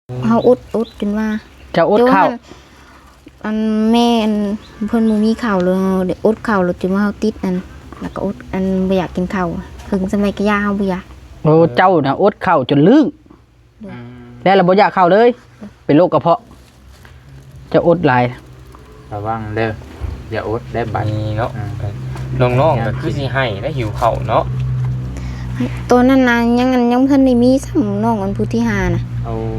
ເຮົາອົດ ອົດຈົນວ່າ ເຈົ້າອົດເຂົ້າ ອັນແມ່ອັນເພິ່ນບໍ່ມີເຂົ້າ ແລ້ວໄດ້ອົດເຂົ້າ ແລ້ວຈົນວ່າເຮົາຕິດອັນ ແລ້ວກໍອົດອັນບໍ່ຢາກກິນເຂົ້າ ເຖິງສ່ຳໃດກໍຢ່າ ເຮົາບໍ່ຢາກ. ໂອ້ ເຈົ້ານະອົດເຂົ້າຈົນລຶ້ງ ໂດຍ ແລ້ວລະບໍ່ຢາກເຂົ້າເລີຍ ເປັນໂລກກະເພາະ ເຈົ້າອົດຫຼາຍ ລະວັງເດີ ຢ່າອົດໄດ້ບັດນີ້ເນາະ. ອືມ ນ້ອງໆກໍຄືຊິໄຫ້ໄດ້ ຫິວເຂົ້າເນາະ. ຕອນນັ້ນນະ ຍັງ ຍັງບໍ່ທັນໄດ້ມີຊ້ຳ ນ້ອງອັນຜູ້ທີຫ້ານະ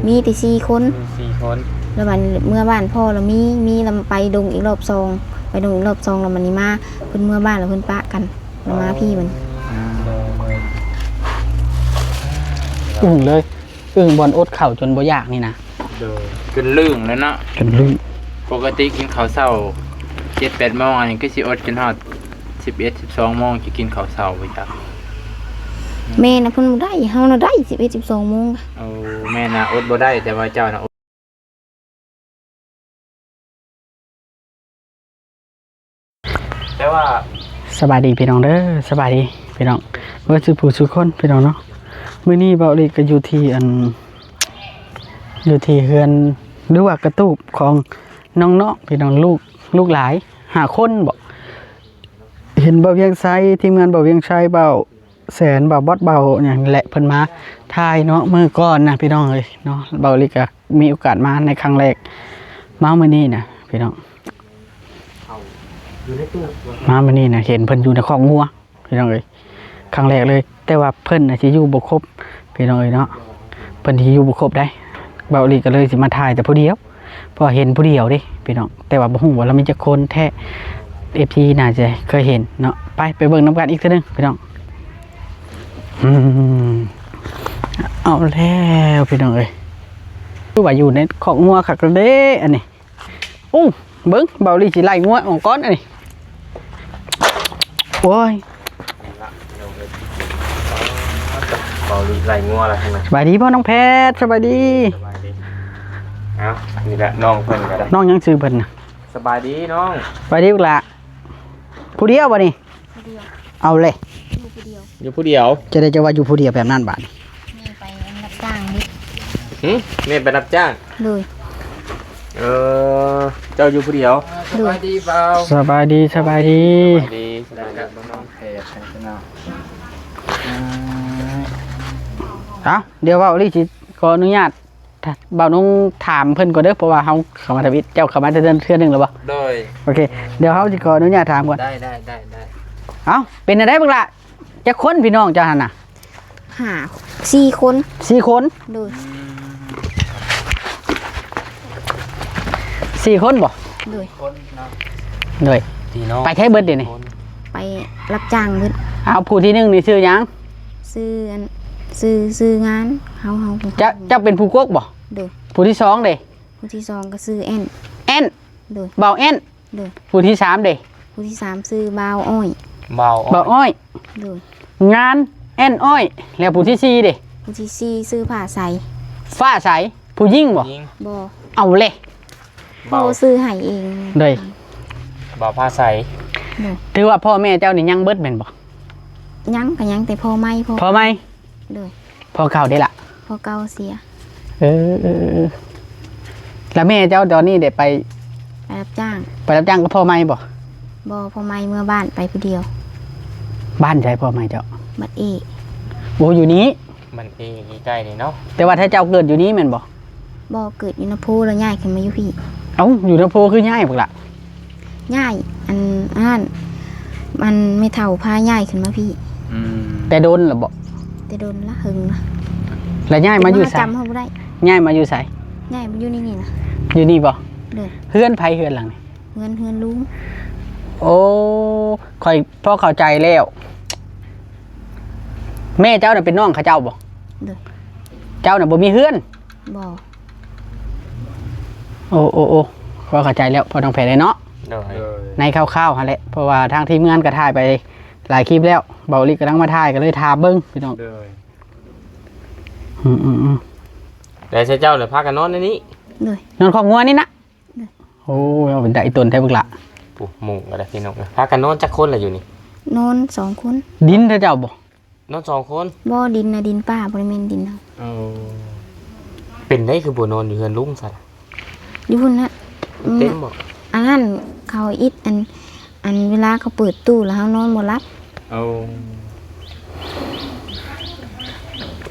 ມີແຕ່ສີ່ຄົນ ເອີ ສີ່ຄົນ ແລ້ວບັດເມືອບ້ານພໍ່ລະມີ ມີລະໄປດົງອີກລອບສອງ ໄປດົງອີກລອບສອງ ແລ້ວບັດນີ້ມາ ເພິ່ນເມືອບ້ານແລ້ວເພິ່ນປະກັນ ແລ້ວມາພີ້ບັດນີ້. ອືມ ອຶ້ງເລີຍ ອຶ້ງບ່ອນອົດເຂົ້າຈົນບໍ່ຢາກນີ້ນະ. ໂດຍ ຈົນລຶ້ງແລ້ວເນາະ ຈົນລຶ້ງ. ປົກກະຕິກິນເຂົ້າເຊົ້າເຈັດແປດໂມງ ອັນນີ້ຄືຊິອົດຈົນຮອດສິບເອັດ ສິບສອງໂມງ ຈະກິນເຂົ້າເຊົ້າບໍ່ຈັກ. ແມ່ນະ ເພິ່ນບໍ່ໄດ້ ເຮົານະໄດ້ສິບເອັດ ສິບສອງໂມງ. ໂອ້ ແມ່ນະ ອົດບໍ່ໄດ້ ແຕ່ວ່າເຈົ້ານະອົດ. ແຕ່ວ່າ ສະບາຍດີພີ່ນ້ອງເດີ ສະບາຍດີພີ່ນ້ອງເບິດສູ່ຜູ້ສູ່ຄົນພີ່ນ້ອງເນາະ. ມື້ນີ້ເບົາອີກກໍຢູ່ທີ່ອັນ ຢູ່ທີ່ເຮືອນ ຫຼືວ່າກະຕູບຂອງນ້ອງໆ ພີ່ນ້ອງ ລູກ ລູກຫຼາຍຫ້າຄົນບໍ ເຫັນເບົາວຽງໄຊ ທີມງານເບົາວຽງໄຊ ເບົາ ແສນ ເບົາບອດ ເບົາຫຍັງແຫຼະ ເພິ່ນມາຖ່າຍເນາະ ມື້ກ່ອນນະພີ່ນ້ອງເອີຍເນາະ. ເບົາລີກະມີໂອກາດມາໃນຄັ້ງແລກ ມາມື້ນີ້ນະພີ່ນ້ອງ ມາມື້ນີ້ນະ ເຫັນເພິ່ນຢູ່ໃນຄອກງົວພີ່ນ້ອງເອີຍ ຄັ້ງແລກເລີຍ. ແຕ່ວ່າເພິ່ນນະຊິຢູ່ບໍ່ຄົບພີ່ນ້ອງເອີຍເນາະ ເພິ່ນຊິຢູ່ບໍ່ຄົບໃດ ເບົາລີກະເລີຍຊິມາຖ່າຍແຕ່ຜູ້ດຽວ. ເພາະວ່າເຫັນຜູ້ດຽວເດ້ພີ່ນ້ອງ ແຕ່ວ່າບໍ່ຮູ້ວ່າລາວມີຈັກຄົນແທ້ ເອັຟຊີໜ້າຈະເຄີຍເຫັນເນາະ. ໄປ ໄປເບິ່ງນຳກັນອີກເທື່ອໜຶ່ງພີ່ນ້ອງ. ອືມ ເອົາແລ້ວພີ່ນ້ອງເອີຍ ຄືວ່າຢູ່ໃນຄອກງົວຄັກເດ້ອັນນີ້. ໂອ້ ເບິ່ງ ເບົາລີຊິໄລ່ງົວອອກກ່ອນອັນນີ້. ໂອ້ຍ ເບົາລີໄລ່ງົວແລ້ວຫັ້ນນະ. ສະບາຍດີພໍ່ນ້ອງແພດ ສະບາຍດີ ສະບາຍດີ. ເອົ້າ ນີ້ແຫຼະນ້ອງເພິ່ນກໍໄດ້ ນ້ອງຫຍັງຊື່ເພິ່ນນະ? ສະບາຍດີນ້ອງ ສະບາຍດີລູກຫຼ້າ. ຜູ້ດຽວບໍ່ນີ້? ຜູ້ດຽວ. ເອົາເລີຍ ຢູ່ຜູ້ດຽວ ຢູ່ຜູ້ດຽວ. ຈະໄດ້ ຈະວ່າຢູ່ຜູ້ດຽວແບບນັ້ນບາດນີ້ ແມ່ໄປຮັບຈ້າງເດ້. ຫື? ແມ່ໄປຮັບຈ້າງ? ໂດຍ. ເອີ ເຈົ້າຢູ່ຜູ້ດຽວ? ໂດຍ. ສະບາຍດີເບົາ ສະບາຍດີ ສະບາຍດີ ສະບາຍດີ ສະບາຍດີ. ເອົ້າ ດຽວເວົ້າລີຊິຂໍອະນຸຍາດ ບ່າວນຸ່ງຖາມເພິ່ນກ່ອນເດີ ເພາະວ່າເຮົາເຂົ້າມາທຳອິດ. ເຈົ້າເຂົ້າມາເທື່ອ ເທື່ອໜຶ່ງແລ້ວບໍ່? ໂດຍ. ໂອເຄ ດຽວເຮົາຊິຂໍອະນຸຍາດຖາມກ່ອນ. ໄດ້ ໄດ້ ໄດ້ ໄດ້. ເອົ້າ ເປັນຈັ່ງໃດບັກຫຼ້າ ຈັກຄົນພີ່ນ້ອງເຈົ້າຫັ້ນນະ? ຫ້າ ສີ່ຄົນ ສີ່ຄົນ. ໂດຍ. ອືມ ສີ່ຄົນບໍ່? ໂດຍ. ໂດຍ. ພີ່ນ້ອງ ໄປໃສເບິດດຽວນີ້? ໄປຮັບຈ້າງເບິດ. ເອົາ ຜູ້ທີໜຶ່ງນີ້ຊື່ຫຍັງ? ຊື່ອັນ ຊື່ ຊື່ງານ ເຮົາ ເຮົາ ເຈົ້າ ເຈົ້າເປັນຜູ້ກົກບໍ່? ໂດຍ. ຜູ້ທີສອງເດ? ຜູ້ທີສອງກໍຊື່ແອນ ແອນ. ໂດຍ. ເບົາແອນ. ໂດຍ. ຜູ້ທີສາມເດ? ຜູ້ທີສາມຊື່ບ່າວອ້ອຍ ບ່າວອ້ອຍ ບ່າວອ້ອຍ. ໂດຍ. ງານແອນອ້ອຍ. ແລ້ວຜູ້ທີສີ່ເດ? ຜູ້ທີສີ່ຊື່ຟ້າໃສ ຟ້າໃສ. ຜູ້ຍິງບໍ່? ບໍ່. ເອົາເລີຍ ເບົາ ພໍ່ຊື້ໃຫ້ເອງ. ໂດຍ. ບ່າວຟ້າໃສ. ໂດຍ. ຖືວ່າພໍ່ແມ່ເຈົ້ານີ້ຍັງເບິດແມ່ນບໍ່? ຍັງ ກໍຍັງແຕ່ພໍ່ໃໝ່ ພໍ່ ພໍ່ໃໝ່. ໂດຍ. ພໍ່ເກົ່າເດລະ? ພໍ່ເກົ່າເສຍ. ເອີ ເອີ ເອີ ແລ້ວແມ່ເຈົ້າຕອນນີ້ໄດ້ໄປ ໄປຮັບຈ້າງ ໄປຮັບຈ້າງກັບພໍ່ໃໝ່ບໍ່? ບໍ່ ພໍ່ໃໝ່ເມືອບ້ານໄປຜູ້ດຽວ. ບ້ານໃສພໍ່ໃໝ່ເຈົ້າ? ບ້ານເອ. ໂອ້ ຢູ່ນີ້ ບ້ານເອ ໃກ້ໆນີ້ເນາະ. ແຕ່ວ່າຖ້າເຈົ້າເກີດຢູ່ນີ້ແມ່ນບໍ່? ບໍ່ ເກີດຢູ່ນາໂພ ແລ້ວຍ້າຍຂຶ້ນມາຢູ່ພີ້. ເອົ້າ ຢູ່ນາໂພຄືຍ້າຍບັກຫຼ້າ? ຍ້າຍ ອັນ ອັນນັ້ນ ອັນແມ່ເຖົ້າພາຍ້າຍຂຶ້ນມາພີ້. ອືມ ແຕ່ດົນລະບໍ່? ແຕ່ດົນລະ ເຫິງລະ. ແລ້ວຍ້າຍມາຢູ່ໃສ? ແຕ່ມາຈຳເຮົາບໍ່ໄດ້. ຍ້າຍມາຢູ່ໃສ? ຍ້າຍມາຢູ່ໃນນີ້ນະ. ຢູ່ນີ້ບໍ່? ໂດຍ. ເຮືອນໃຜເຮືອນຫຼັງນີ້? ເຮືອນ ເຮືອນລຸງ. ໂອ້ ຂ້ອຍພໍເຂົ້າໃຈແລ້ວ. ແມ່ເຈົ້ານະເປັນນ້ອງເຂົາເຈົ້າບໍ່? ໂດຍ. ເຈົ້ານະບໍ່ມີເຮືອນ? ບໍ່. ໂອ້ ໂອ້ ໂອ້ ພໍເຂົ້າໃຈແລ້ວ ພໍ່ນ້ອງແພດເນາະ. ໂດຍ. ໃນຄ່າວໆຫັ້ນແຫຼະ ເພາະວ່າທາງທີມງານກໍຖ່າຍໄປຫຼາຍຄລິບແລ້ວ ເບົາລີກຳລັງມາຖ່າຍ ກໍເລີຍຖາມເບິ່ງພີ່ນ້ອງ. ໂດຍ. ອືມໆໆ ແລ້ວເຈົ້າລະພາກັນນອນໃນນີ້? ໂດຍ. ນອນຄອກງົວນີ້ນະ? ໂດຍ. ໂອ້ ເປັນຕາອີຕົນແທ້ບັກຫຼ້າ. ໂອ້ ມຸງກໍໄດ້ພີ່ນ້ອງ. ພາກັນນອນຈັກຄົນລະຢູ່ນີ້? ນອນສອງຄົນ. ດິນເຂົາເຈົ້າບໍ່? ນອນສອງຄົນ. ບໍ່ ດິນນະ ດິນປ່າ ບໍ່ໄດ້ແມ່ນດິນເຮົາ. ເອີ ໂອ້ ເປັນໄດ໋ຄືບໍ່ນອນຢູ່ເຮືອນລຸງຊັ້ນ? ຢູ່ພຸ້ນນະ. ເຕັມບໍ່? ອັນນັ້ນເຂົາອິດ ອັນ ອັນເວລາເຂົາເປີດຕູ້ແລ້ວເຮົານອນບໍ່ຫຼັບ. ໂອ້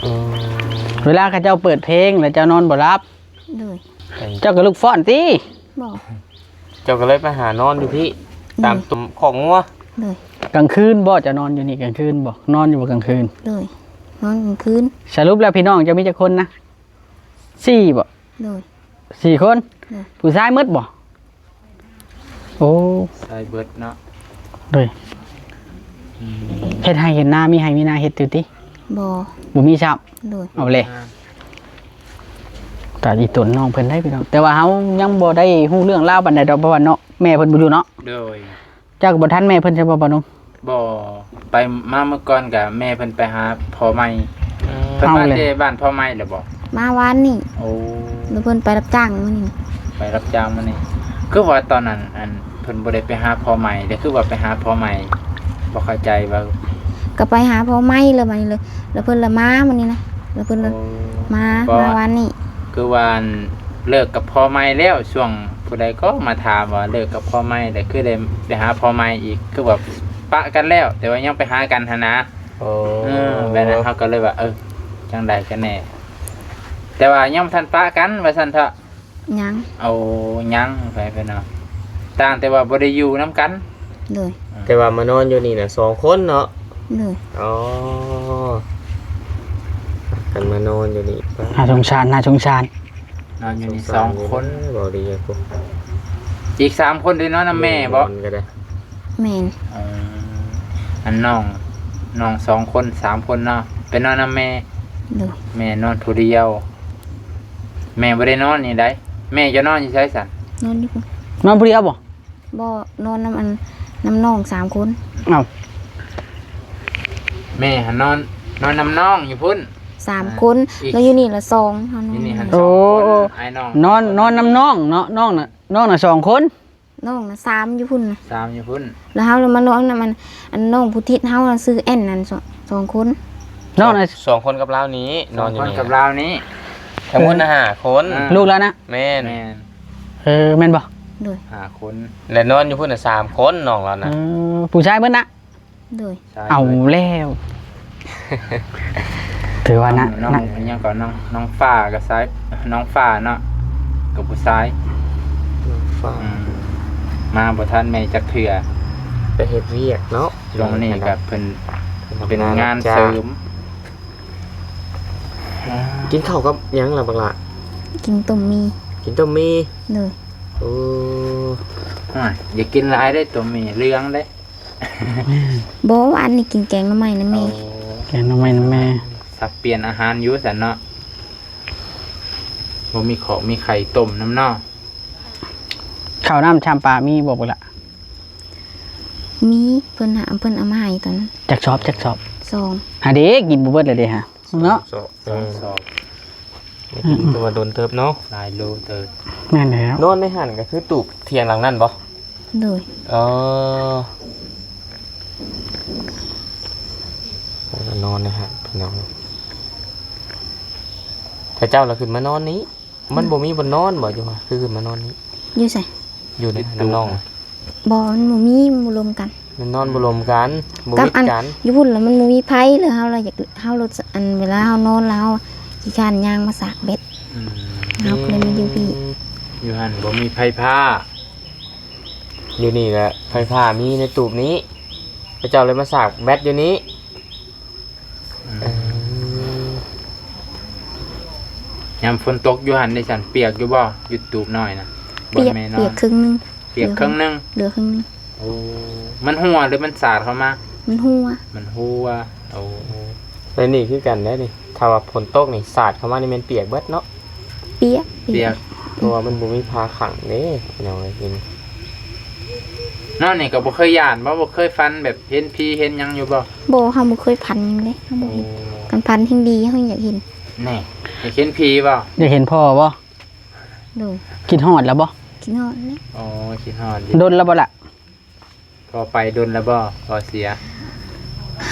ເອີ ເວລາເຂົາເຈົ້າເປີດເພງແລ້ວເຈົ້ານອນບໍ່ຫຼັບ? ໂດຍ. ເຈົ້າກໍລຸກຟ້ອນຕິ? ບໍ່. ເຈົ້າກໍເລີຍໄປຫານອນຢູ່ພີ້ ໂດຍ ຕາມຕຸ່ມຄອກງົວ. ໂດຍ. ກາງຄືນບໍ່? ເຈົ້ານອນຢູ່ນີ້ກາງຄືນບໍ່? ນອນຢູ່ບໍ່ກາງຄືນ? ໂດຍ ນອນກາງຄືນ. ສະຫຼຸບແລ້ວພີ່ນ້ອງເຈົ້າມີຈັກຄົນນະ? ສີ່ບໍ່? ໂດຍ. ສີ່ຄົນ? ໂດຍ. ຜູ້ຊາຍໝົດບໍ່? ໂອ້ ຊາຍເບິດເນາະ. ໂດຍ. ອືມ ເຮັດໄຮ່ເຮັດນາ ມີໄຮ່ມີນາເຮັດຢູ່ຕິ? ບໍ່. ບໍ່ມີຊ້ຳ? ໂດຍ. ເອົາແຫຼະ ຕາອີຕົນນ້ອງເພິ່ນໄດ໋ພີ່ນ້ອງ ແຕ່ວ່າເຮົາຍັງບໍ່ໄດ້ຮູ້ເລື່ອງລາວປານໃດດອກ ເພາະວ່າເນາະ ແມ່ເພິ່ນບໍ່ຢູ່ເນາະ. ໂດຍ. ເຈົ້າກໍບໍ່ທັນແມ່ເພິ່ນໃຊ່ບໍ່ ປານຸ? ບໍ່ ໄປ ມາມື້ກ່ອນກະແມ່ເພິ່ນໄປຫາພໍ່ໃໝ່. ອືມ ເພິ່ນມາແຕ່ບ້ານພໍ່ໃໝ່ແລ້ວບໍ່? ມາວານນີ້. ໂອ້ ແລ້ວເພິ່ນໄປຮັບຈ້າງມື້ນີ້. ໄປຮັບຈ້າງມື້ນີ້. ຄືວ່າຕອນນັ້ນ ອັນ ເພິ່ນບໍ່ໄດ້ໄປຫາພໍ່ໃໝ່ ແຕ່ຄືວ່າໄປຫາພໍ່ໃໝ່? ບໍ່ເຂົ້າໃຈວ່າ. ກໍໄປຫາພໍ່ໃໝ່ແລ້ວບາດນີ້ເລີຍ ແລ້ວເພິ່ນລະມາມື້ນີ້ນະ ແລ້ວເພິ່ນລະ ໂອ້ ມາ ມາວານນີ້. ຄືວ່າ ອັນ ເລີກກັບພໍ່ໃໝ່ແລ້ວ ຊ່ວງຜູ້ໃດກໍມາຖາມວ່າເລີກກັບພໍ່ໃໝ່ແລ້ວ ຄືໄດ້ໄປຫາພໍ່ໃໝ່ອີກ ຄືວ່າປະກັນແລ້ວ ແຕ່ວ່າຍັງໄປຫາກັນຫັ້ນນະ. ໂອ້ ເອີ ແບບນັ້ນເຮົາກໍເລີຍວ່າ ເອີ ຈັ່ງໃດກັນແນ່ ແຕ່ວ່າຍັງບໍ່ທັນປະກັນວ່າຊັ້ນເຖາະ. ຍັງ. ໂອ້ ຍັງ ໄປເພິ່ນເນາະ ຕ່າງແຕ່ວ່າບໍ່ໄດ້ຢູ່ນຳກັນ. ໂດຍ. ແຕ່ວ່າມານອນຢູ່ນີ້ນະສອງຄົນເນາະ. ໂດຍ. ອໍ ກັນມານອນຢູ່ນີ້ ໜ້າສົງສານ ໜ້າສົງສານ. ນອນຢູ່ນີ້ສອງຄົນ ເວົ້າດີຢູ່ ອີກສາມຄົນໄດ້ນອນນຳແມ່ບໍ່? ນອນກໍໄດ້. ແມ່ນ. ເອີ ອັນນ້ອງ ນ້ອງສອງຄົນ ສາມຄົນເນາະ ໄປນອນນຳແມ່. ໂດຍ. ແມ່ນອນຜູ້ດຽວ ແມ່ບໍ່ໄດ້ນອນນີ້ໃດ໋. ແມ່ເຈົ້ານອນຢູ່ໃສຊັ້ນ? ນອນຢູ່ພຸ້ນ. ນອນຜູ້ດຽວບໍ່? ບໍ່ ນອນນຳ ອັນ ນຳນ້ອງສາມຄົນ. ເອົ້າ ແມ່ຫັ້ນນອນ ນອນນຳນ້ອງຢູ່ພຸ້ນສາມຄົນ ແລ້ວຢູ່ນີ້ລະສອງ ເຮົານອນຢູ່ນີ້ຫັ້ນ. ໂອ້ ສອງຄົນ ອ້າຍນ້ອງ ນອນ ນອນນຳນ້ອງເນາະ ນ້ອງນະ ນ້ອງນະສອງຄົນ. ນ້ອງນະສາມຢູ່ພຸ້ນນະ ສາມຢູ່ພຸ້ນ ແລ້ວເຮົາລະມານອນນຳ ອັນ ອັນນ້ອງຜູ້ຕິດເຮົານະ ຊື່ແອນນັ້ນ ສອງ ສອງຄົນ. ນ້ອງນະ ສອງຄົນກັບລາວນີ້ ນອນຢູ່ນີ້ ສອງຄົນກັບລາວນີ້ ທັງໝົດນະຫ້າຄົນ. ອ່າ ລູກລາວນະ? ແມ່ນ ແມ່ນ. ເອີ ແມ່ນບໍ່? ໂດຍ. ຫ້າຄົນ ແລະນອນຢູ່ພຸ້ນນະສາມຄົນ ນ້ອງລາວນະ. ເອີ ຜູ້ຊາຍເບິດນະ? ໂດຍ. ເອົາແລ້ວ ຖືວ່ານະ ນ້ອງ ນ້ອງ ຫຍັງກໍນ້ອງ ນ້ອງຟ້າກໍຊາຍ ນ້ອງຟ້າເນາະ ກໍຜູ້ຊາຍ. ນ້ອງຟ້າ ອືມ ມາບໍ່ທັນແມ່ຈັກເທື່ອ ໄປເຮັດວຽກເນາະ. ຊ່ວງນີ້ກໍເພິ່ນເປັນງານເສີມ. ກິນເຂົ້າກັບຫຍັງລະບັກຫຼ້າ? ກິນຕົ້ມໝີ່. ກິນຕົ້ມໝີ່? ໂດຍ. ໂອ້ ໂອ້ຍ ຢ່າກິນຫຼາຍເດ້ ຕົ້ມໝີ່ເຫຼືອງເດ້. ບໍ່ ວານນີ້ກິນແກງໜໍ່ໄມ້ນຳແມ່. ໂອ້ ແກງໜໍ່ໄມ້ນຳແມ່ ສັບປ່ຽນອາຫານຢູ່ຊັ້ນເນາະ. ບໍ່ມີຂອກມີໄຂ່ຕົ້ມນຳເນາະ. ເຂົ້ານ້ຳຊຳປາມີບໍ່ບັກຫຼ້າ? ມີ ເພິ່ນຫາ ເພິ່ນເອົາມາໃຫ້ຕອນນັ້ນ. ຈັກຊອບ ຈັກຊອບ? ສອງ. ຫາເດ້ ກິນບໍ່ເບິດແລ້ວເດ້ຫາ ເນາະ. ສອງຊອບ ສອງຊອບ. ອືມ ຖືວ່າດົນເຕີບເນາະ ຫຼາຍໂລເຕີບ. ແມ່ນແລ້ວ. ນອນໃນຫັ້ນກໍຄືຕູບຖຽງຫຼັງນັ້ນບໍ່? ໂດຍ. ເອີ ນອນໃນຫັ້ນພີ່ນ້ອງ. ເຂົາເຈົ້າລະຂຶ້ນມານອນນີ້ ມັນບໍ່ມີບ່ອນນອນບໍ່? ຢູ່ຫວາ ຄືຂຶ້ນມານອນນີ້? ຢູ່ໃສ? ຢູ່ໃນນຳນ້ອງ. ບໍ່ ມັນບໍ່ມີ ມັນບໍ່ລົມກັນ. ມັນນອນບໍ່ລົມກັນ ບໍ່ ກັບ ວິດ ອັນ ກັນ ຢູ່ພຸ້ນລະມັນບໍ່ມີໃຜ ແລ້ວເຮົາລະຢາກ ເຮົາລະ ອັນ ເວລາເຮົານອນລະເຮົາຂີ້ຄ້ານຍ່າງມາສາກແບັດ. ອືມ ເຮົາກໍເລີຍມາຢູ່ພີ້. ຢູ່ຫັ້ນບໍ່ມີໄຟຟ້າ ຢູ່ນີ້ລະໄຟຟ້າມີໃນຕູບນີ້ ເຂົາເຈົ້າເລີຍມາສາກແບັດຢູ່ນີ້. ອືມ ເອີ ຍາມຝົນຕົກຢູ່ຫັ້ນເດຊັ້ນ ປຽກຢູ່ບໍ່? ຢູ່ຕູບນ້ອຍນະ ບ່ອນແມ່ນອນ. ປຽກ ປຽກເຄິ່ງໜຶ່ງ. ປຽກເຄິ່ງໜຶ່ງ? ເຫຼືອເຄິ່ງໜຶ່ງ. ໂອ້ ມັນຮົ່ວຫຼືມັນສາດເຂົ້າມາ? ມັນຮົ່ວ. ມັນຮົ່ວ. ໂອ້ ແລ້ວນີ້ຄືກັນເດ້ນີ້ ຖ້າວ່າຝົນຕົກນີ້ສາດເຂົ້າມານີ້ແມ່ນປຽກເບິດເນາະ. ປຽກ ປຽກ ປຽກ ເພາະວ່າມັນບໍ່ມີຜ້າຂັງເດ້ ພີ່ນ້ອງເອີຍ. ນອນນີ້ກໍບໍ່ເຄີຍຢ້ານບໍ່? ບໍ່ເຄີຍຝັນແບບເຫັນຜີເຫັນຫຍັງຢູ່ບໍ່? ບໍ່ ເຮົາບໍ່ເຄີຍຝັນຫຍັງເດ້ ເຮົາບໍ່ເຫັນ. ໂອ້ ຄັນຝັນແຮ່ງດີ ເຮົາຢາກເຫັນ. ແນ່ ຢາກເຫັນຜີບໍ່? ຢາກເຫັນພໍ່ບໍ່? ໂດຍ. ຄິດຮອດແລ້ວບໍ່? ຄິດຮອດແລ້ວ. ອໍ ຄິດຮອດຢູ່. ດົນແລ້ວບໍ່ລະ? ພໍໄປດົນແລ້ວບໍ່? ພໍເສຍ?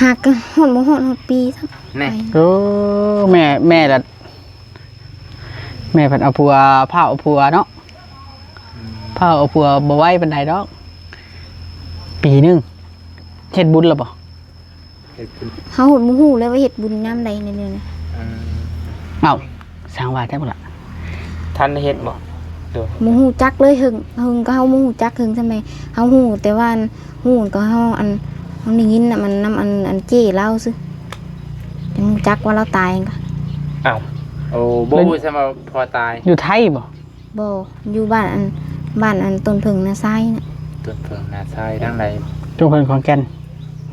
ຫາກກໍຮອດບໍ່ຮອດ ຮອດປີຊ້ຳ. ແນ່ ໄປ. ໂອ້ ແມ່ ແມ່ລະ ແມ່ເພິ່ນເອົາຜົວ ພ້າວເອົາຜົວເນາະ ອືມ ພ້າວເອົາຜົວບໍ່ໄວປານໃດດອກ ປີໜຶ່ງເຮັດບຸນແລ້ວບໍ່? ເຮັດບຸນ ເຮົາບໍ່ຮູ້ເລີຍວ່າເຮັດບຸນຍາມໃດແນວນີ້ນະ ອືມ ເອົ້າ ຊ່າງວ່າແທ້ພຸ້ນລະ ທັນໄດ້ເຮັດບໍ່? ໂດຍ ບໍ່ຮູ້ຈັກເລີຍ ເຫິງ ເຫິງກໍເຮົາບໍ່ຮູ້ຈັກ ເຫິງຊ່ຳໃດ ເຮົາຮູ້ແຕ່ວ່າ ຮູ້ກໍເຮົາ ອັນ ເຮົາໄດ້ຍິນນຳ ອັນ ນຳ ອັນ ອັນເຈ້ລາວຊື່ ຍັງຮູ້ຈັກວ່າລາວຕາຍ ອ້າວ ໂອ້ ບໍ່ຮູ້ຊ້ຳວ່າພໍ່ຕາຍ ຢູ່ໄທບໍ່? ບໍ່ ຢູ່ບ້ານອັນ ບ້ານອັນຕົ້ນເຜິ້ງນາຊາຍນະ ຕົ້ນເຜິ້ງນາຊາຍທາງໃດ? ຕົ້ນເຜິ້ງຂອນແກ່ນ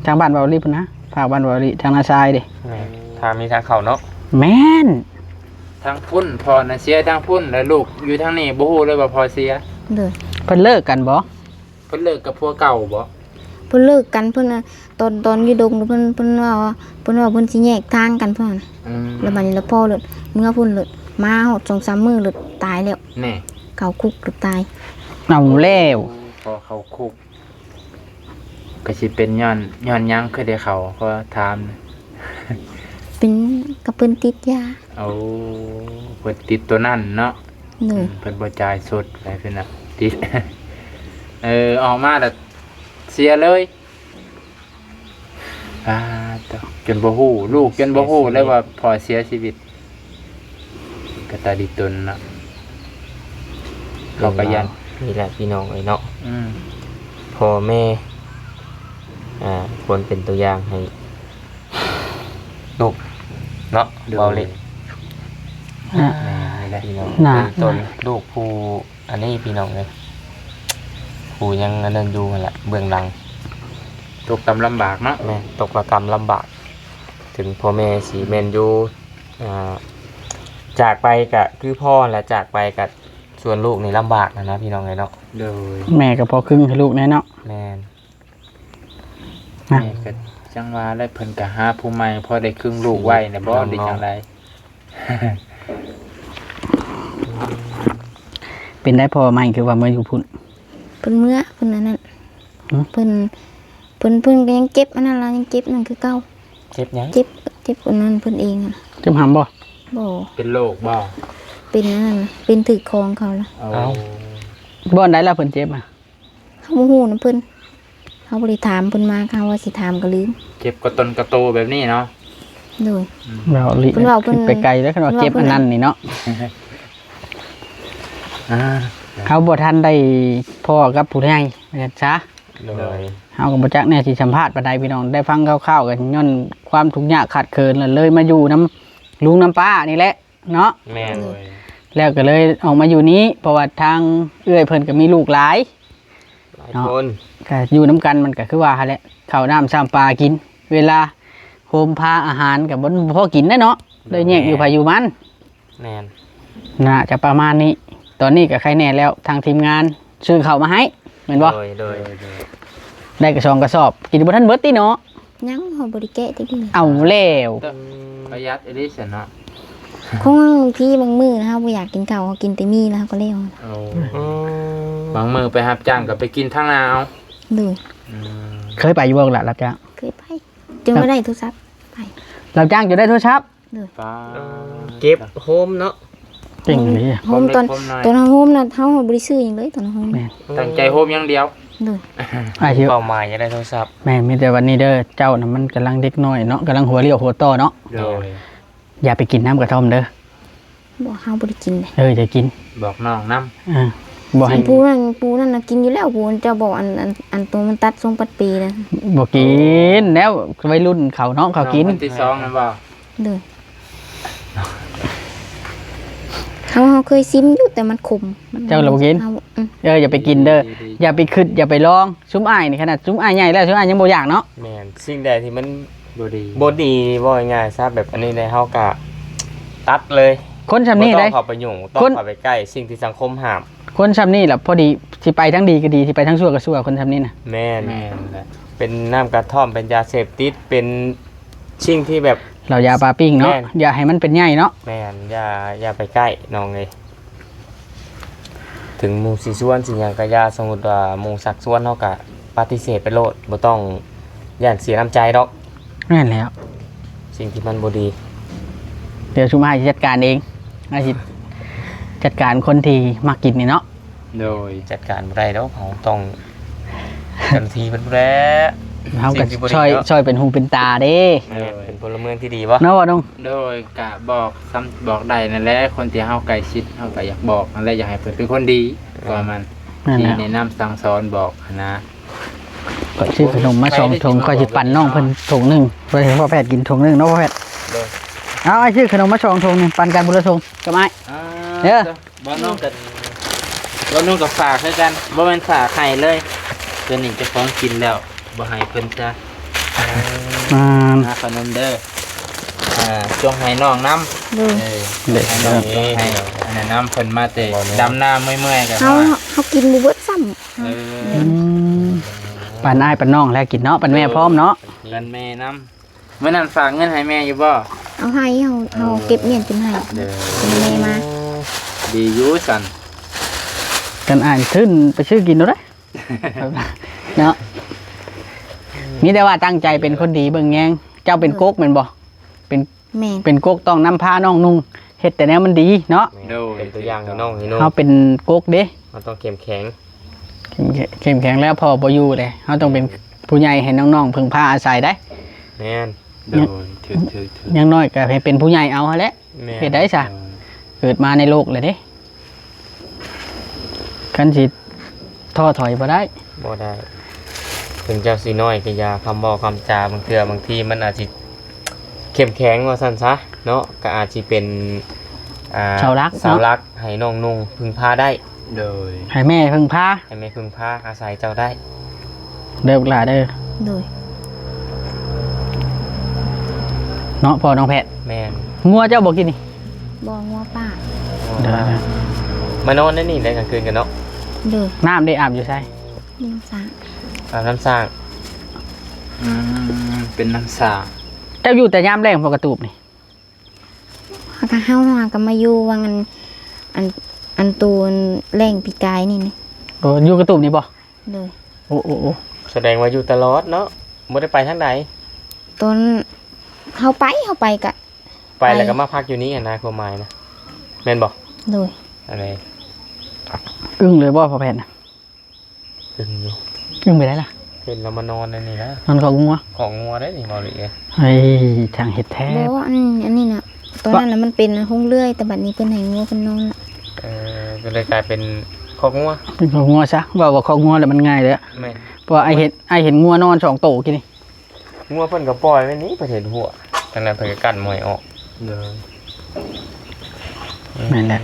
ທາງບ້ານເວົ້າລີພຸ້ນນະ ພາກບ້ານເວົ້າລີທາງນາຊາຍເດ້ ແມ່ນ ທາງນີ້ທາງເຂົ້າເນາະ ແມ່ນ ທາງພຸ້ນພໍ່ນະເສຍທາງພຸ້ນ ແລ້ວລູກຢູ່ທາງນີ້ບໍ່ຮູ້ເລີຍວ່າພໍ່ເສຍ ໂດຍ ເພິ່ນເລີກກັນບໍ່? ເພິ່ນເລີກກັບຜົວເກົ່າບໍ່? ເພິ່ນເລີກກັນ ເພິ່ນ ຕອນ ຕອນຢູ່ດົງເພິ່ນ ເພິ່ນເວົ້າວ່າ ເພິ່ນເວົ້າເພິ່ນຊິແຍກທາງກັນເພິ່ນ ອືມ ແລ້ວບາດນີ້ລະພໍ່ເລີດເມືອພຸ້ນເລີດ ມາຮອດສອງສາມມື້ເລີດຕາຍແລ້ວ ແນ່ ເຂົ້າຄຸກເລີດຕາຍ ເອົາແລ້ວ ພໍເຂົ້າຄຸກ ກໍຊິເປັນຍ້ອນ ຍ້ອນຫຍັງຄືໄດ້ເຂົ້າ ຂໍຖາມ ເປັນ ກໍເພິ່ນຕິດຢາ ໂອ້ ເພິ່ນຕິດໂຕນັ້ນເນາະ ໂດຍ ອືມ ເພິ່ນບໍ່ຈ່າຍສົດໃຫ້ເພິ່ນນະ ຕິດ ເອີ ອອກມາແລ້ວເສຍເລີຍ ປາດໂທ້ ຈົນບໍ່ຮູ້ ລູກຈົນບໍ່ຮູ້ເລີຍວ່າພໍ່ເສຍຊີວິດ ກະຕາດີຕົນເນາະ ເຂົາກະຢ້ານ ນີ້ແຫຼະພີ່ນ້ອງເອີຍເນາະ ອືມ ພໍ່ແມ່ ອ່າ ຄວນເປັນຕົວຢ່າງໃຫ້ລູກເນາະ ໂດຍ ເວົ້າເລີຍ ອ່າ ແມ່ນແຫຼະ ພີ່ນ້ອງ ນະ ເປັນຕົ້ນ ນະ ລູກຜູ້ ອັນນີ້ພີ່ນ້ອງເອີຍ ຜູ້ຍັງອັນນັ້ນຢູ່ຫັ້ນລະ ເບື້ອງຫຼັງ ຕົກກຳລຳບາກເນາະ ແມ່ນ ຕົກລະກຳລຳບາກ ເຖິງພໍ່ແມ່ຊິແມ່ນຢູ່ ອ່າ ຈາກໄປກະຄືພໍ່ຫັ້ນແຫຼະ ຈາກໄປກະ ສ່ວນລູກນີ້ລຳບາກຫັ້ນນະພີ່ນ້ອງເອີຍເນາະ ໂດຍ ແມ່ກໍພໍຄຶງໃຫ້ລູກແດ່ເນາະ ແມ່ນ ນະ ແມ່ກໍຈັ່ງວ່າແຫຼະ ເພິ່ນກໍຫາຜູ້ໃໝ່ພໍໄດ້ຄຶງລູກໄວ້ນະບໍ ຫຼືຈັ່ງໃດ? ເປັນໄດ້ພໍ່ໃໝ່ຄືວ່າເມືອຢູ່ພຸ້ນ? ເພິ່ນເມືອ ເພິ່ນອັນນັ້ນ ຫື? ເພິ່ນ ເພິ່ນ ເພິ່ນກໍຍັງເຈັບອັນນັ້ນລະ ຍັງເຈັບນັ້ນຄືເກົ່າ. ເຈັບຫຍັງ? ເຈັບ ເຈັບອັນນັ້ນເພິ່ນເອງຫັ້ນ. ເຈັບຫຳບໍ່? ບໍ່. ເປັນໂລກບໍ່? ເປັນອັນນັ້ນ ເປັນຖືກຂອງເຂົາລະ. ເອົ້າ ບ່ອນໃດລະເພິ່ນເຈັບອະ? ເຮົາບໍ່ຮູ້ນຳເພິ່ນ ເຮົາບໍ່ໄດ້ຖາມເພິ່ນມາ ເຮົາວ່າຊິຖາມກໍລືມ. ເຈັບກະຕົນກະໂຕແບບນີ້ເນາະ. ໂດຍ. ອືມ ເວົ້າລິ ເພິ່ນເວົ້າ ເພິ່ນ ຄິດໄປໄກເດີ້ ຄັນວ່າເຈັບອັນນັ້ນນີ້ເນາະ. ອ່າ ເຮົາບໍ່ທັນໄດ້ພໍ້ກັບຜູ້ໃຫຍ່ວ່າຊັ້ນຊະ. ໂດຍ. ເຮົາກໍບໍ່ຈັກແນວຊິສຳພາດປານໃດພີ່ນ້ອງ ໄດ້ຟັງຄ່າວໆ ກໍຍ້ອນຄວາມທຸກຍາກຂາດເຂີນ ແລ້ວເລີຍມາຢູ່ນຳລຸງນຳປ້ານີ້ແຫຼະ. ເນາະ. ແມ່ນ. ໂດຍ. ແລ້ວກໍເລີຍອອກມາຢູ່ນີ້ ເພາະວ່າທາງເອື້ອຍເພິ່ນກໍມີລູກຫຼາຍ ຫຼາຍ ເນາະ ຄົນ ກໍຢູ່ນຳກັນ ມັນກໍຄືວ່າຫັ້ນແຫຼະ ເຂົ້ານ້ຳຊ້ຳປາກິນ ເວລາໂຮມພາອາຫານກໍບໍ່ພໍກິນແຫຼະເນາະ. ໂດຍ. ໄດ້ແຍກຢູ່ໃຜຢູ່ມັນ. ແມ່ນ. ໜ້າຈະປະມານນີ້ ຕອນນີ້ກໍໄຄແນ່ແລ້ວ ທາງທີມງານ ຊື້ເຂົ້າມາໃຫ້ແມ່ນບໍ່? ໂດຍ ໂດຍ ໂດຍ ໄດ້ກະສອງກະສອບ ກິນບໍ່ທັນເບິດຕິເນາະ. ຍັງ ເຮົາບໍ່ໄດ້ແກະຈັກເທື່ອ. ເອົາແລ້ວ ປະຢັດອີ່ຫຼີຊັ້ນເນາະ. ຂອງບາງທີບາງມື້ເຮົາບໍ່ຢາກກິນເຂົ້າ ເຮົາກິນແຕ່ໝີ່ແລ້ວເຮົາກໍແລ້ວ. ໂອ້ ອືມ ບາງມື້ໄປຮັບຈ້າງກໍໄປກິນທາງໜ້າເອົາ. ໂດຍ. ອືມ ເຄີຍໄປຢູ່ບໍ່ລະ ຮັບຈ້າງ? ເຄີຍໄປ ຈົນວ່າໄດ້ໂທລະສັບໄປ. ຮັບຈ້າງຈົນໄດ້ໂທລະສັບ. ໂດຍ. ປາ ເອີ ເກັບໂຮມເນາະ. ເກັ່ງອີ່ຫຼີ. ໂຮມຕອນ ຕອນເຮົາໂຮມນະ ເຮົາບໍ່ໄດ້ຊື້ຫຍັງເລີຍຕອນເຮົາໂຮມ. ແມ່ນ. ຕັ້ງໃຈໂຮມຢ່າງດຽວ. ໂດຍ. ອ້າຍຊິ ເປົ້າໝາຍຢາກໄດ້ໂທລະສັບ. ແມ່ນ. ມີແຕ່ວັນນີ້ເດີ ເຈົ້ານະມັນກຳລັງເດັກນ້ອຍເນາະ ກຳລັງຫົວລ້ຽວຫົວຕໍ່ເນາະ. ໂດຍ. ຢ່າໄປກິນນ້ຳກະທ່ອມເດີ. ບໍ່ ເຮົາບໍ່ໄດ້ກິນເດ້. ເອີ ຢ່າກິນ. ບອກນ້ອງນຳ. ເອີ ບໍ່ໃຫ້ ອັນຜູ້ນັ້ນ ຜູ້ນັ້ນນະກິນຢູ່ແລ້ວ ຜູ້ເຈົ້າບອກ ອັນ ອັນ ອັນໂຕມັນຕັດຊົງປັດເປນະ. ບໍ່ກິນແລ້ວ ໄວລຸ້ນເຂົາເນາະ ເຂົາກິນ. ນ້ອງຄົນທີສອງນັ້ນບໍ່? ໂດຍ. ເຮົາ ເຮົາເຄີຍຊິມຢູ່ ແຕ່ມັນຂົມ. ເຈົ້າລະບໍ່ກິນ? ເຮົາ ອືມ ເອີ ຢ່າໄປກິນເດີ. ດີໆ ຢ່າໄປຄິດ ຢ່າໄປລອງ. ຊຸມອ້າຍນີ້ ຂະໜາດຊຸມອ້າຍໃຫຍ່ແລ້ວ ຊຸມອ້າຍຍັງບໍ່ຢາກເນາະ. ແມ່ນ. ສິ່ງໃດທີ່ມັນບໍ່ດີ ບໍ່ດີ ເວົ້າງ່າຍໆຊະ ແບບອັນນີ້ແຫຼະ ເຮົາກະຕັດເລີຍ. ຄົນຊ່ຳນີ້ໄດ໋ ບໍ່ຕ້ອງເຂົ້າໄປຫຍຸ້ງ ຕ້ອງເຂົ້າໄປໃກ້ ສິ່ງທີ່ສັງຄົມຫ້າມ. ຄົນຊ່ຳນີ້ລະ ພໍດີ ຊິໄປທາງດີກໍດີ ຊິໄປທາງຊົ່ວກໍຊົ່ວ ຄົນຊ່ຳນີ້ນະ. ແມ່ນ. ແມ່ນແຫຼະ. ເປັນນ້ຳກະທ່ອມ ເປັນຢາເສບຕິດ ເປັນສິ່ງທີ່ແບບ ເຫຼົ້າຢາປາປີ້ງເນາະ. ແມ່ນ. ຢ່າໃຫ້ມັນເປັນໃຫຍ່ເນາະ. ແມ່ນ. ຢ່າ ຢ່າໄປໃກ້ນ້ອງເອີຍ. ເຖິງໝູ່ຊິຊວນຊິຫຍັງກະຢ່າ ສົມມຸດວ່າໝູ່ຊັກຊວນ ເຮົາກະປະຕິເສດໄປໂລດ ບໍ່ຕ້ອງຢ້ານເສຍນ້ຳໃຈດອກ. ແມ່ນແລ້ວ. ສິ່ງທີ່ມັນບໍ່ດີ ດຽວຊຸມອ້າຍຊິຈັດການເອງ ອ້າຍຊິ ຈັດການຄົນທີ່ມັກກິນນີ້ເນາະ. ໂດຍ ຈັດການບໍ່ໄດ້ດອກ ເຮົາຕ້ອງເຈົ້າໜ້າທີ່ເພິ່ນພຸ້ນແຫຼະ. ເຮົາກໍ ສິ່ງທີ່ບໍ່ດີ ຊ່ອຍ ເນາະ ຊ່ອຍເປັນຫູເປັນຕາເດ້. ແມ່ນ ໂດຍ ເປັນພົນລະເມືອງທີ່ດີບໍ່ ເນາະ ບໍ່ນ້ອງ? ໂດຍ ກະບອກ ສ່ຳບອກໄດ້ນັ້ນແຫຼະ ຄົນທີ່ເຮົາໃກ້ຊິດ ເຮົາກໍຢາກບອກນັ້ນແຫຼະ ຢາກໃຫ້ເພິ່ນເປັນຄົນດີ ເອີ ປະມານນັ້ນແຫຼະ ທີ່ແນະນຳສັ່ງສອນບອກຫັ້ນນະ. ຂ້ອຍຊື້ຂະໜົມມາສອງຖົງ ຂ້ອຍຊິປັນນ້ອງເພິ່ນຖົງໜຶ່ງ ເພື່ອໃຫ້ພໍ່ແພດກິນຖົງໜຶ່ງເນາະ ພໍ່ແພດ. ໂດຍ ເອົາ ອ້າຍຊື້ຂະໜົມມາສອງຖົງນີ້ ປັນກັນຄົນລະຖົງກັບອ້າຍ. ອ່າ ເດີ ບ່າວນົງກໍ ບ່າວນົງກໍຝາກຄືກັນ ບໍ່ແມ່ນຝາກໃຫ້ເລີຍ ຕົວນີ້ເຈົ້າຂອງກິນແລ້ວ ບໍ່ໃຫ້ເພິ່ນຊະ. ອ່າ ຫາຂະໜົມເດີ ອ່າ ຈົ່ງໃຫ້ນ້ອງນຳ. ໂດຍ ເອີ ເດີ ໃຫ້ນ້ອງ ເດີ ຈົ່ງໃຫ້ ອັນນັ້ນນຳ ເພິ່ນມາແຕ່ດຳນາເມື່ອຍໆ ກໍ ເຮົາ ເຮົາກິນບໍ່ເບິດຊ້ຳ. ເອີ ອືມ ປັນອ້າຍປັນນ້ອງແລ້ວກິນເນາະ ປັນແມ່ພ້ອມເນາະ ປັນແມ່ນຳ. ມື້ນັ້ນຝາກເງິນໃຫ້ແມ່ຢູ່ບໍ່? ເອົາໃຫ້ ເຮົາ ເຮົາເກັບມ້ຽນຂຶ້ນໃຫ້ ເອີ ເອົາແມ່ມາ. ດີຢູ່ຊັ້ນ ກັນອ້າຍທຶນໄປຊື້ກິນໂລດເດ້ ເນາະ. ມີແຕ່ວ່າຕັ້ງໃຈເປັນຄົນດີເບິ່ງແຍງ. ເຈົ້າເປັນກົກແມ່ນບໍ່? ເປັນ ແມ່ນ ເປັນກົກຕ້ອງນຳພານ້ອງນຸ່ງ ເຮັດແຕ່ແນວມັນດີເນາະ. ໂດຍ ເປັນຕົວຢ່າງໃຫ້ນ້ອງ ໃຫ້ໜູ່ ເຮົາເປັນກົກເດ້ ເຮົາຕ້ອງເຂັ້ມແຂງ ເຂັ້ມ ເຂັ້ມແຂງແລ້ວພໍ່ບໍ່ຢູ່ເດ້ ເຮົາຕ້ອງເປັນ ແມ່ນ ຜູ້ໃຫຍ່ໃຫ້ນ້ອງໆເພິ່ງພາອາໄສໄດ໋. ແມ່ນ ໂດຍ ຖືກໆໆ ຢ່າງໜ້ອຍກໍໃຫ້ເປັນຜູ້ໃຫຍ່ເອົາຫັ້ນແຫຼະ. ແມ່ນ ເຮັດໄດ້ຊະ ເອີ ເກີດມາໃນໂລກແລ້ວເດ້ ຄັນຊິທໍ້ຖອຍບໍ່ໄດ້ ບໍ່ໄດ້. ເຖິງເຈົ້າຊິນ້ອຍກໍຢ່າ ຄຳເວົ້າຄຳຈາບາງເທື່ອບາງທີມັນອາດຊິເຂັ້ມແຂງວ່າຊັ້ນຊະເນາະ ກໍອາດຊິເປັນ ອ່າ ເສົາຫຼັກເນາະ ເສົາຫຼັກໃຫ້ນ້ອງນຸ່ງເພິ່ງພາໄດ້. ໂດຍ ໃຫ້ແມ່ເພິ່ງພາ ໃຫ້ແມ່ເພິ່ງພາອາໄສເຈົ້າໄດ້. ເດີລູກຫຼ້າເດີ. ໂດຍ ເນາະ ພໍ່ນ້ອງແພດ. ແມ່ນ ງົວເຈົ້າບໍ່ກິນນີ້? ບໍ່ ງົວປ່າ. ອໍ ເດີ ມານອນໃນນີ້ໄດ້ກາງຄືນກັນເນາະ. ໂດຍ ນ້ຳໄດ້ອາບຢູ່ໃສ? ນ້ຳສ້າງ ອາບນ້ຳສ້າງ. ອືມ ເປັນນ້ຳສ້າງ. ເຈົ້າຢູ່ແຕ່ຍາມແລງບໍ່ ກະຕູບນີ້? ຫາກະເຮົາຫາກະມາຢູ່ຫວ່າງອັນ ອັນ ອັນໂຕແລງປີກາຍນີ້ນີ້. ໂອ້ ຢູ່ກະຕູບນີ້ບໍ່? ໂດຍ ໂອ້ ໂອ້ ໂອ້ ສະແດງວ່າຢູ່ຕະຫຼອດເນາະ ບໍ່ໄດ້ໄປທາງໃດ? ຕອນເຮົາໄປ ເຮົາໄປກະ ໄປແລ້ວ ໄປ ກໍມາພັກຢູ່ນີ້ຫັ້ນນະ ຄວາມໝາຍນະ ແມ່ນບໍ່? ໂດຍ ອັນນີ້ ອຶ້ງເລີຍບໍ່ພໍ່ແພດນະ? ອຶ້ງຢູ່. ອຶ້ງໄປໃດລະ? ເຫັນລາວມານອນໃນນີ້ນະ ນອນຄອກງົວ ຄອກງົວໄດ໋ນີ້ ເວົ້າເລີຍ. ເຮີ້ຍ ຊ່າງເຮັດແທ້. ບໍ່ ອັນ ອັນນີ້ນະ ຕອນນັ້ນນະມັນເປັນໂຮງເລື່ອຍ ແຕ່ບັດນີ້ເພິ່ນໃຫ້ງົວເພິ່ນນອນລະ. ເອີ ກໍເລີຍກາຍເປັນຄອກງົວ ເປັນຄອກງົວຊະ. ເວົ້າວ່າຄອກງົວແລ້ວມັນງ່າຍເລີຍ. ແມ່ນ ເພາະວ່າອ້າຍເຫັນ ອ້າຍເຫັນງົວນອນສອງໂຕກີ້ນີ້. ງົວເພິ່ນກໍປ່ອຍໄວ້ນີ້ ເພິ່ນເຫັນຫົວ ຈັ່ງນັ້ນເພິ່ນກໍກັ້ນບໍ່ໃຫ້ອອກ. ໂດຍ ແມ່ນແຫຼະ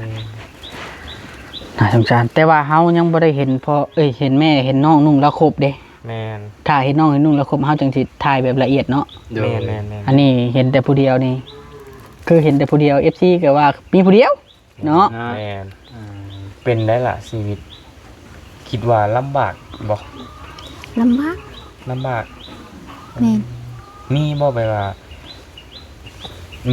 ໜ້າສົງສານ. ແຕ່ວ່າເຮົາຍັງບໍ່ໄດ້ເຫັນພໍ່ ເອີຍ ເຫັນແມ່ ເຫັນນ້ອງນຸ່ງລາວຄົບເດ້. ແມ່ນ ຖ້າເຫັນນ້ອງເຫັນນຸ່ງລາວຄົບ ເຮົາຈັ່ງຊິຖ່າຍແບບລະອຽດເນາະ. ໂດຍ ແມ່ນໆໆ ອັນນີ້ເຫັນແຕ່ຜູ້ດຽວນີ້ ຄືເຫັນແຕ່ຜູ້ດຽວ ເອັຟຊີ ກໍວ່າມີຜູ້ດຽວ. ເນາະ ແມ່ນ. ອືມ ເປັນໄດ໋ລະຊີວິດ ຄິດວ່າລຳບາກບໍ່? ລຳບາກ ລຳບາກ. ແມ່ນ ມີບໍ່ແບບວ່າ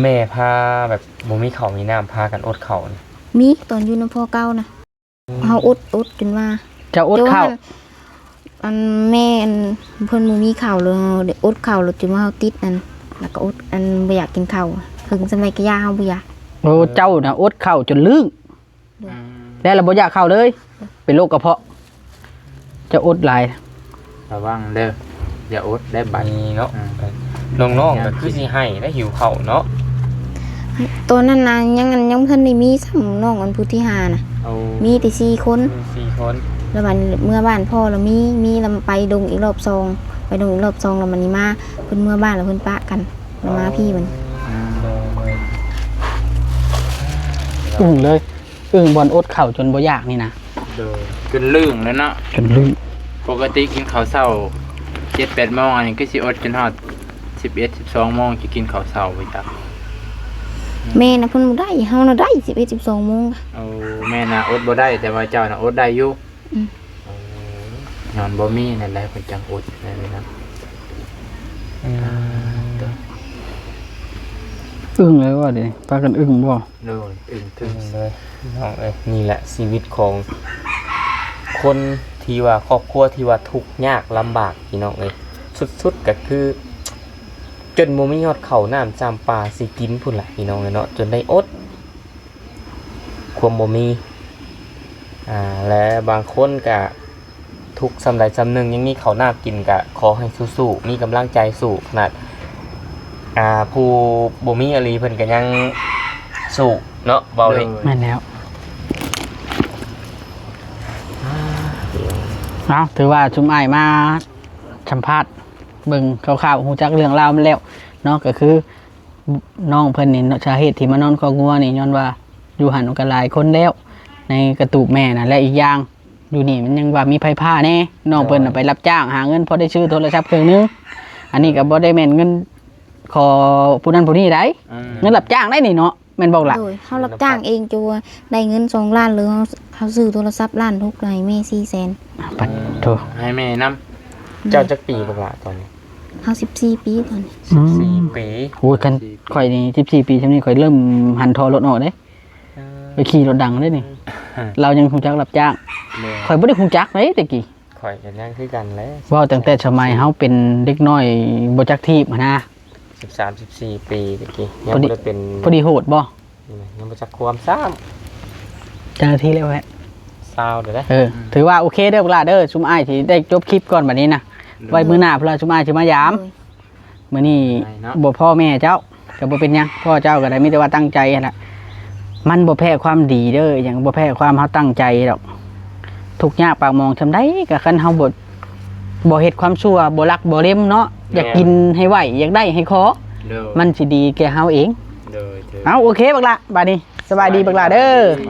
ແມ່ພາແບບບໍ່ມີເຂົ້າມີນ້ຳ ພາກັນອົດເຂົ້ານີ້? ມີ ຕອນຢູ່ນຳພໍ່ເກົ່ານະ. ເຮົາອົດ ອົດຈົນວ່າ ເຈົ້າອົດເຂົ້າ ອັນແມ່ອັນເພິ່ນບໍ່ມີເຂົ້າ ແລ້ວໄດ້ອົດເຂົ້າ ແລ້ວຈົນວ່າເຮົາຕິດອັນ ແລ້ວກໍອົດອັນບໍ່ຢາກກິນເຂົ້າ ເຖິງສ່ຳໃດກໍຢ່າ ເຮົາບໍ່ຢາກ. ໂອ້ ເຈົ້ານະອົດເຂົ້າຈົນລຶ້ງ ໂດຍ ແລ້ວລະບໍ່ຢາກເຂົ້າເລີຍ ເປັນໂລກກະເພາະ. ເຈົ້າອົດຫຼາຍ ລະວັງເດີ ຢ່າອົດໄດ້ບັດນີ້ເນາະ. ອືມ ນ້ອງໆກໍຄືຊິໄຫ້ໄດ້ ຫິວເຂົ້າເນາະ. ຕອນນັ້ນນະ ຍັງ ຍັງບໍ່ທັນໄດ້ມີຊ້ຳ ນ້ອງອັນຜູ້ທີຫ້ານະ. ໂອ້ ມີແຕ່ສີ່ຄົນ ເອີ ສີ່ຄົນ. ລະບັດເມືອບ້ານພໍ່ລະມີ ມີລະໄປດົງອີກລອບສອງ ໄປດົງອີກລອບສອງ ລະບັດນີ້ມາ ເພິ່ນເມືອບ້ານລະເພິ່ນປະກັນ ລະມາພີ້ບັດນີ້. ອືມ ໂດຍໆ ອຶ້ງເລີຍ. ອຶ້ງບ່ອນອົດເຂົ້າຈົນບໍ່ຢາກນີ້ນະ. ໂດຍ ຈົນລຶ້ງແລ້ວເນາະ ຈົນລຶ້ງ. ປົກກະຕິກິນເຂົ້າເຊົ້າເຈັດແປດໂມງ ອັນນີ້ຄືຊິອົດຈົນຮອດສິບເອັດ ສິບສອງໂມງ ຈະກິນເຂົ້າເຊົ້າບໍ່ຈັກ. ແມ່ນະ ເພິ່ນບໍ່ໄດ້ ເຮົານະໄດ້ສິບເອັດ ສິບສອງໂມງ. ໂອ້ ແມ່ນະ ອົດບໍ່ໄດ້ ແຕ່ວ່າເຈົ້ານະອົດໄດ້ຢູ່. ອືມ ໂອ້ ຍ້ອນບໍ່ມີນັ້ນແຫຼະ ເພິ່ນຈັ່ງອົດແບບນີ້ນະ. ອືມ ອຶ້ງເລີຍວ່າເດ ພາກັນອຶ້ງບໍ່? ໂດຍ ອຶ້ງທຶ່ງເລີຍ ພີ່ນ້ອງເອີຍ. ນີ້ແຫຼະຊີວິດຂອງຄົນທີ່ວ່າ ຄອບຄົວທີ່ວ່າທຸກຍາກລຳບາກ ພີ່ນ້ອງເອີຍ. ສຸດໆກໍຄືຈົນບໍ່ມີຮອດເຂົ້ານ້ຳຈຳປາຊິກິນພຸ້ນລະ ພີ່ນ້ອງເອີຍເນາະ ຈົນໄດ້ອົດ. ຄວາມບໍ່ມີ ອ່າ ແລະ ບາງຄົນກະທຸກສ່ຳໃດສ່ຳໜຶ່ງ ຍັງມີເຂົ້ານ້ຳກິນ ກະຂໍໃຫ້ສູ້ໆ ມີກຳລັງໃຈສູ້ຂະໜາດ ອ່າ ຜູ້ບໍ່ມີອີ່ຫຼີເພິ່ນກະຍັງສູ້ເນາະ ເວົ້າເລີຍ. ໂດຍ ແມ່ນແລ້ວ. ເອົາ ຖືວ່າຊຸມອ້າຍມາສຳພາດເບິ່ງຄ່າວໆ ຮູ້ຈັກເລື່ອງລາວມັນແລ້ວເນາະ ກະຄື ນ້ອງເພິ່ນນີ້ເນາະ ສາເຫດທີ່ມານອນຄອກງົວນີ້ ຍ້ອນວ່າຢູ່ຫັ້ນມັນກໍຫຼາຍຄົນແລ້ວ ໃນກະຕູບແມ່ນະ ແລະ ອີກຢ່າງຢູ່ນີ້ມັນຍັງວ່າມີໄຟຟ້າແດ່. ນ້ອງເພິ່ນນະໄປຮັບຈ້າງຫາເງິນພໍໄດ້ຊື້ໂທລະສັບເຄື່ອງໜຶ່ງ ອັນນີ້ກໍບໍ່ໄດ້ແມ່ນເງິນຂໍຜູ້ນັ້ນຜູ້ນີ້ໃດ ອືມ ເງິນຮັບຈ້າງໄດ໋ນີ້ເນາະ ແມ່ນບໍ່ລະ? ໂດຍ ເຮົາຮັບຈ້າງເອງ ຈົນວ່າໄດ້ເງິນສອງລ້ານ ຫຼື ເຮົາ ເຮົາຊື້ໂທລະສັບລ້ານຫົກ ໃຫ້ແມ່ສີ່ແສນ. ປະໂທ ໃຫ້ແມ່ນຳ. ເຈົ້າຈັກປີບັກຫຼ້າຕອນນີ້? ເຮົາສິບສີ່ປີຕອນນີ້. ອືມ ສິບສີ່ປີ. ໂອ້ຍ ຄັນຂ້ອຍນີ້ສິບສີ່ປີຊ່ຳນີ້ ຂ້ອຍເລີ່ມຫັນທໍ່ລົດອອກເດ້ ເອີ ໄປຂີ່ລົດດັງເດ້ນີ້. ລາວຍັງຮູ້ຈັກຮັບຈ້າງ ແມ່ນ ຂ້ອຍບໍ່ໄດ້ຮູ້ຈັກເດ້ແຕ່ກີ້. ຂ້ອຍກໍຍັງຄືກັນແຫຼະ ເວົ້າຕັ້ງແຕ່ສະໄໝເຮົາເປັນເດັກນ້ອຍບໍ່ຈັກຖີບຫັ້ນນະ ສິບສາມ ສິບສີ່ປີແຕ່ກີ້ ຍັງບໍ່ໄດ້ເປັນ ພໍດີໂຫດບໍ່? ຍັງບໍ່ຈັກຄວາມຊ້ຳ. ເຈົ້າໜ້າທີ່ແລ້ວແຫຼະ ຊາວເດີ. ເອີ ອືມ ຖືວ່າໂອເຄເດີບັກຫຼ້າເດີ ຊຸມອ້າຍຊິໄດ້ຈົບຄລິບກ່ອນບັດນີ້ນະ. ໂດຍ ໄວ້ມື້ໜ້າພຸ້ນລະ ຊຸມອ້າຍຊິມາຢາມ. ໂດຍ ມື້ນີ້ ໄດ້ເນາະ ບໍ່ພໍ້ແມ່ເຈົ້າ ກໍບໍ່ເປັນຫຍັງ ພໍ່ເຈົ້າກໍໄດ້ ມີແຕ່ວ່າຕັ້ງໃຈຫັ້ນລະ ມັນບໍ່ແພ້ຄວາມດີເດີ ຫຍັງບໍ່ແພ້ຄວາມເຮົາຕັ້ງໃຈດອກ. ທຸກຍາກປາກໝອງຊ່ຳໃດ ກໍຄັນເຮົາບໍ່ ບໍ່ເຮັດຄວາມຊົ່ວ ບໍ່ລັກບໍ່ເລັມເນາະ ແມ່ນ ຢາກກິນໃຫ້ໄຫວ ຢາກໄດ້ໃຫ້ຂໍ ໂດຍ ມັນຊິດີແກ່ເຮົາເອງ. ໂດຍ ໂດຍ ເອົາ ໂອເຄບັກຫຼ້າ ບາດນີ້ສະບາຍດີບັກຫຼ້າເດີ.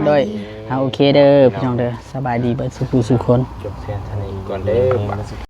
ໂດຍ ເອົາ ໂອເຄເດີ ພີ່ນ້ອງເດີ ສະບາຍດີເບິດສູ່ຜູ້ສູ່ຄົນ. ຈົບພຽງເທົ່ານີ້ກ່ອນເດີ.